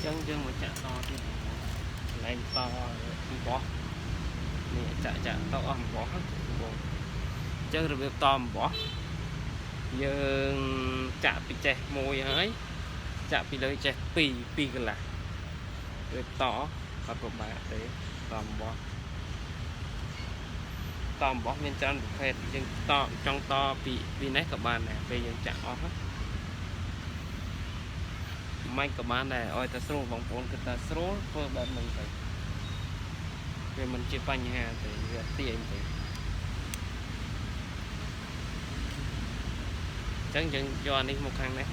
ចឹងយើងមកចាក់តទៀតកន្លែងតអំបោះនេះចាក់ចាក់តអស់អំបោះបងប្អូនអញ្ចឹងរបៀបតអំបោះយើងចាក់ពីចេះមួយហើយចាក់ពីលើចេះ2 2កន្លះវាតអត់ពិបាកទេតអំបោះតអំបោះមានច្រើនប្រភេទយើងតចង់តពីនេះក៏បានដែរពេលយើងចាក់អស់មិនក៏បានដែរឲ្យតែស្រួលបងប្អូនគិតថាស្រួលធ្វើបែបហ្នឹងទៅវាមិនជាបញ្ហាទេវាទាញទេអញ្ចឹងយើងយកអានេះមកខាងនេះ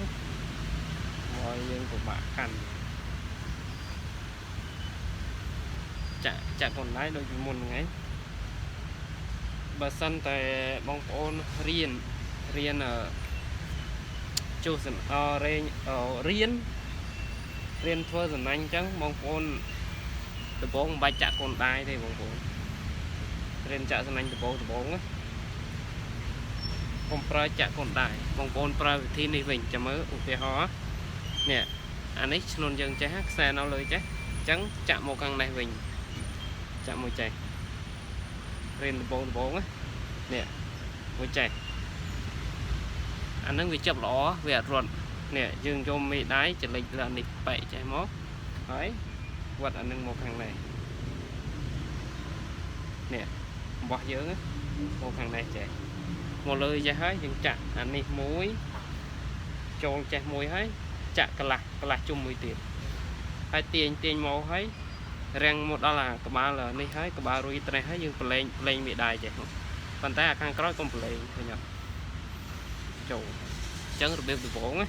មកឲ្យយើងពិបាកកាន់ចាក់ចាក់កូនដៃដូចពីមុនហ្នឹងឯងបើសិនតែបងប្អូនរៀនរៀនជួសរេងរៀនរៀនធ្វើសំណាញ់អញ្ចឹងបងប្អូនដំបងមិនបាច់ចាក់កូនដៃទេបងប្អូនរៀនចាក់សំណាញ់ដំបងដំបងណាកុំប្រើចាក់កូនដៃបងប្អូនប្រើវិធីនេះវិញចាំមើលឧទាហរណ៍នេះអានេះឈ្នួនយើងចេះខ្សែនៅលើចេះអញ្ចឹងចាក់មកខាងនេះវិញចាក់មួយចេះរៀនដំបងដំបងណានេះមួយចេះអានឹងវាចាប់ល្អវាអត់រត់នេះយើងយកមេដៃចលិចលើនេះបែកចេះមកហើយវត្តអានឹងមកខាងនេះនេះរបស់យើងមកខាងនេះចេះមកលើចេះហើយយើងចាក់អានេះមួយចូលចេះមួយហើយចាក់កន្លះកន្លះជុំមួយទៀតហើយទាញទាញមកហើយរាំងមកដល់អាក្បាលនេះហើយក្បាលរុយត្រេះហើយយើងប្រឡែងប្រឡែងមេដៃចេះប៉ុន្តែអាខាងក្រោយកុំប្រឡែងឃើញអត់ចូលអញ្ចឹងរបៀបដំបូងណា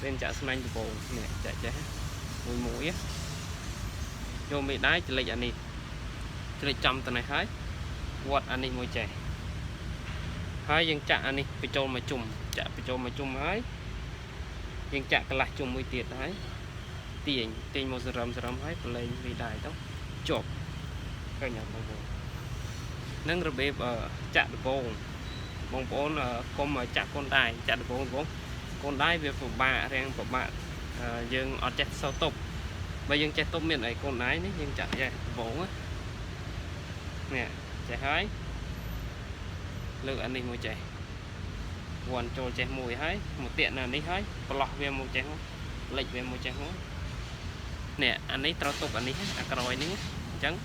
រៀនចាក់ស្មាញ់ដំបូងនេះចាក់ចេះមួយមួយយកមេដៃចលិចអានេះចលិចចំទៅនេះហើយវត្តអានេះមួយចេះហើយយើងចាក់អានេះបញ្ចូលមកជុំចាក់បញ្ចូលមកជុំហើយយើងចាក់កន្លះជុំមួយទៀតហើយទាញទាញមកសរឹមសរឹមហើយប្រឡែងមេដៃទៅជាប់ឃើញអត់បងប្អូននឹងរបៀបចាក់ដំបូងបងប្អូនកុំចាក់កូនដៃចាក់ដំបូងបងកូនដៃវាពិបាករាំងពិបាកយើងអត់ចេះសោទប់បើយើងចេះទប់មានអីកូនដៃនេះយើងចាក់ចេះដំបូងនេះចេះហើយលើកអានេះមួយចេះវ៉ាន់ចូលចេះមួយហើយមកតាក់នៅនេះហើយប្រឡោះវាមកចេះលិចវាមកចេះមកនេះអានេះត្រូវទប់អានេះអាក្រោយនេះអញ្ចឹង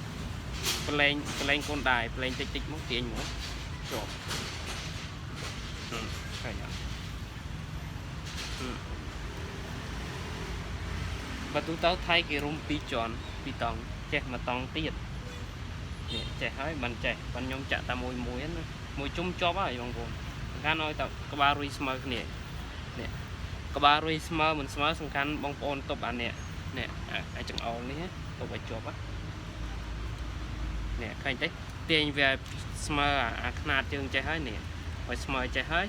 ប្រឡែងប្រឡែងកូនដៃប្រឡែងតិចតិចមកទាញមកជាប់ឃើញអត់បើទូទៅថៃគេរុំពីរជាន់ពីរតង់ចេះមួយតង់ទៀតនេះចេះហើយបានចេះបានខ្ញុំចាក់តែមួយមួយណាមួយជុំជាប់ហើយបងប្អូនសំខាន់ឲ្យតែក្បាលរុយស្មើគ្នានេះក្បាលរុយស្មើមិនស្មើសំខាន់បងប្អូនទប់អានេះនេះអាចចង្អុលនេះទប់ឲ្យជាប់នេះឃើញទេទាញវាស្មើអាខ្នាតជើងចេះហើយនេះឲ្យស្មើចេះហើយ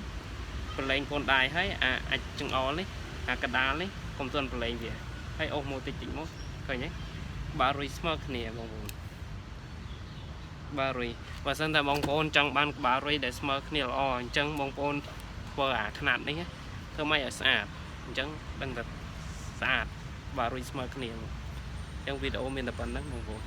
ប្រឡែងកូនដៃហើយអាអាចចង្អុលនេះអាកដាលនេះកុំទាន់ប្រឡែងវាហើយអូសមកតិចតិចមកឃើញទេក្បាលរុយស្មើគ្នាបងប្អូនក្បាលរុយបើសិនតែបងប្អូនចង់បានក្បាលរុយដែលស្មើគ្នាល្អអញ្ចឹងបងប្អូនធ្វើអាខ្នាតនេះធ្វើម៉េចឲ្យស្អាតអញ្ចឹងដឹងតែស្អាតក្បាលរុយស្មើគ្នាអញ្ចឹងវីដេអូមានតែប៉ុណ្្នឹងបងប្អូន